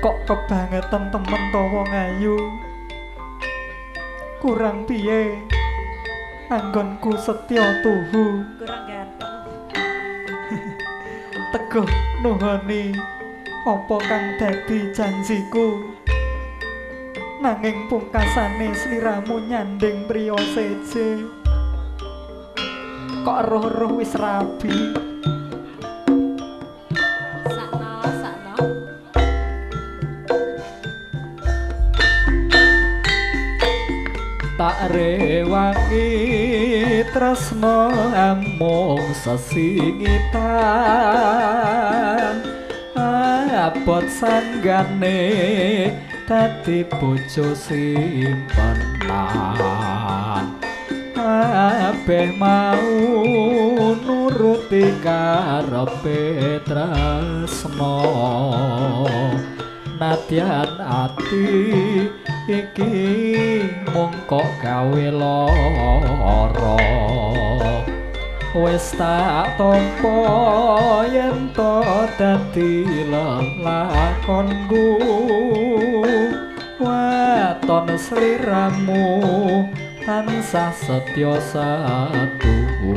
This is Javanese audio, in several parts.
Kok kebangetan temen to wong ayu. Kurang piye anggonku setya tuhu. Kurang ganteng. Teguh nuhoni apa kang dadi janjiku. Nanging pungkasane sliramu nyanding priya seje. Kok roh-roh wis rabi. Sakno, sakno. Tak rewangi tresno amung sesingitan, abot sanggane dadi bojo simpenan. Kabeh mau nuruti karepe tresno, nadyan ati iki mung kok gawe lara. Wis tak tampa yen to dadi lelakonku, waton sliramu tansah setya satuhu.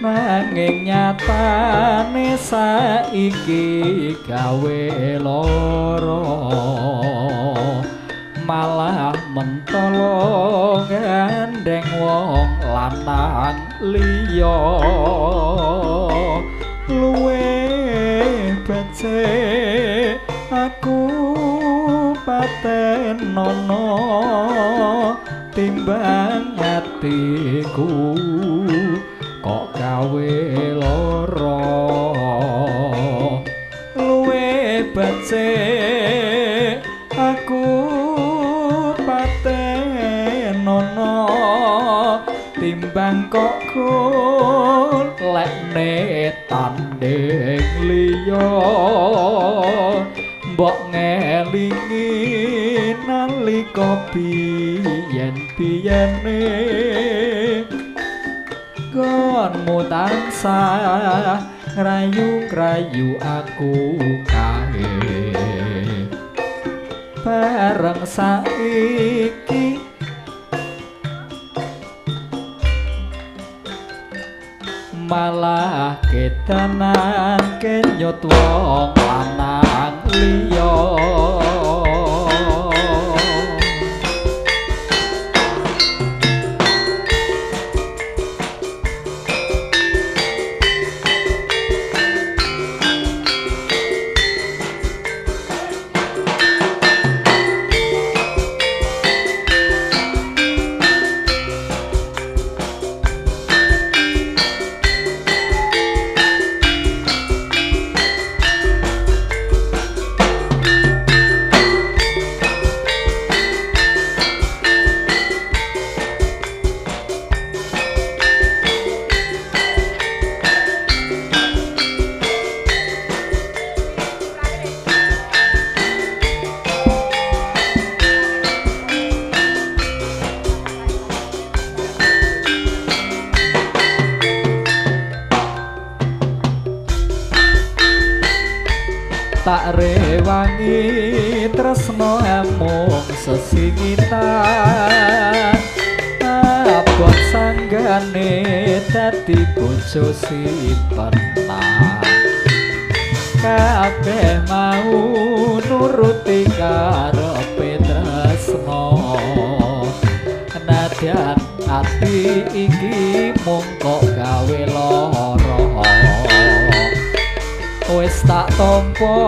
Nanging nyatane saiki gawe lara, malah mentolo gandeng wong lanang liya. Luwih becik aku patenono timbang atiku kok gawe lara. Luwih becik aku patenono timbang kok golekne tanding liya. Mbok ngelingi nalika biyen-biyene gonmu tansah ngrayu-ngrayu aku kae. Bareng saiki malah kedanan kenyot wong lanang liya. Tak rewangi tresno amung sesingitan, abot sanggane dadi bojo simpenan. Kabeh mau nuruti karepe tresno, nadyan ati iki mung kok gawe lara. Wis tak tampa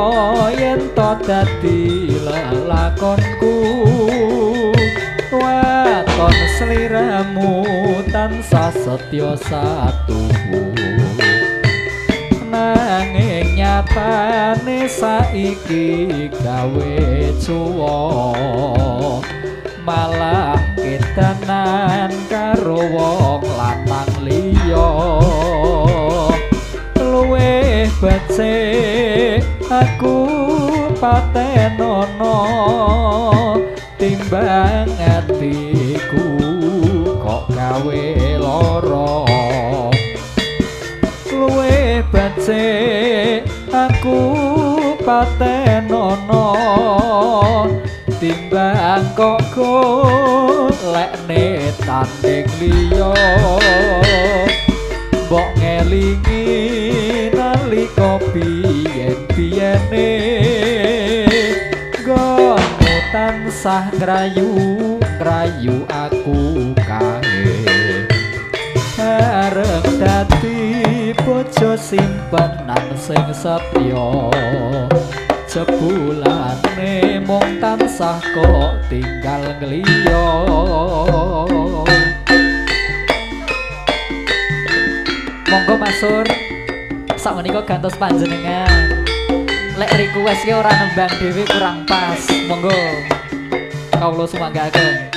yen to dadi lelakonku, waton sliramu tansah setya satuhu. Nanging nyatane saiki gawe cuwa, malah kedanan karo wong lanang liya. Luwih becik aku patenono timbang atiku kok gawe lara. Luwih becik aku patenono timbang kok golekne tanding liya. Mbok ngelingi nalika biyen-biyene nggonmu tansah ngrayu-ngrayu aku kae bareng dadi bojo simpenan sing setya. Jebulane mung tansah kok tinggal ngliya. Monggo Mas Sur, sakmenika gantos panjenengan. Lek request ki ora nembang dhewe kurang pas. Monggo kawula sumanggaaken.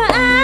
Aku.